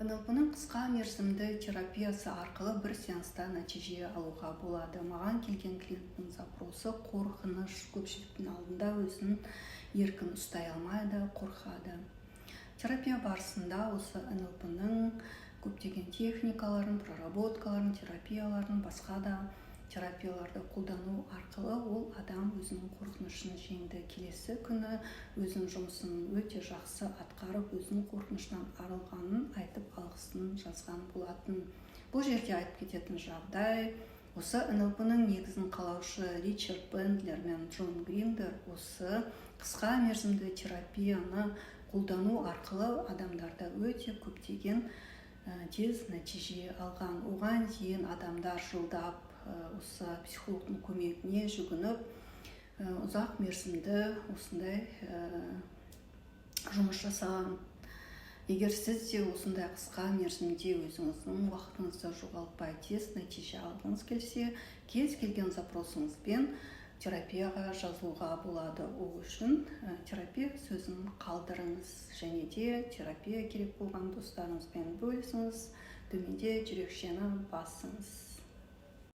НЛП-ның қысқа мерзімді терапиясы арқылы бір сеанста нәтиже алуға болады. Маған келген клиенттің запросы: қорқыныш, көпшіліктің алдында өзін еркін ұстай алмайды, қорқады. Терапия барысында осы НЛП-ның көптеген техникаларын, проработкаларын, терапияларын, басқа да терапияларды қолдану арқылы ол адам өзінің қорқынышын жеңді. Келесі күні өзінің жұмысын өте жақсы атқарып, өзінің қорқынышынан арылғанын айтып, алғысын жазған болатын. Бұл жерде айтып кететін жағдай: осы НЛП-ның негізін қалаушы Ричард Бендлер мен Джон Гриндер осы қысқа мерзімді терапияны қолдану арқылы адамдарда өте көптеген тез нәтиже алған. Оған дейін адамдар жылдап осы психологтың көмегіне жүгініп, ұзақ мерзімді осындай жұмыс жасаған. Егер сіз де осындай қысқа мерзімде өзіңіздің уақытыңызды жоғалтпай, тез нәтиже алғыңыз келсе, кез келген запросыңызбен терапияға жазылуға болады. Ол үшін «терапия» сөзін қалдырыңыз және де терапия керек болған достарыңызбен бөлісіңіз, төменде жүрекшені басыңыз.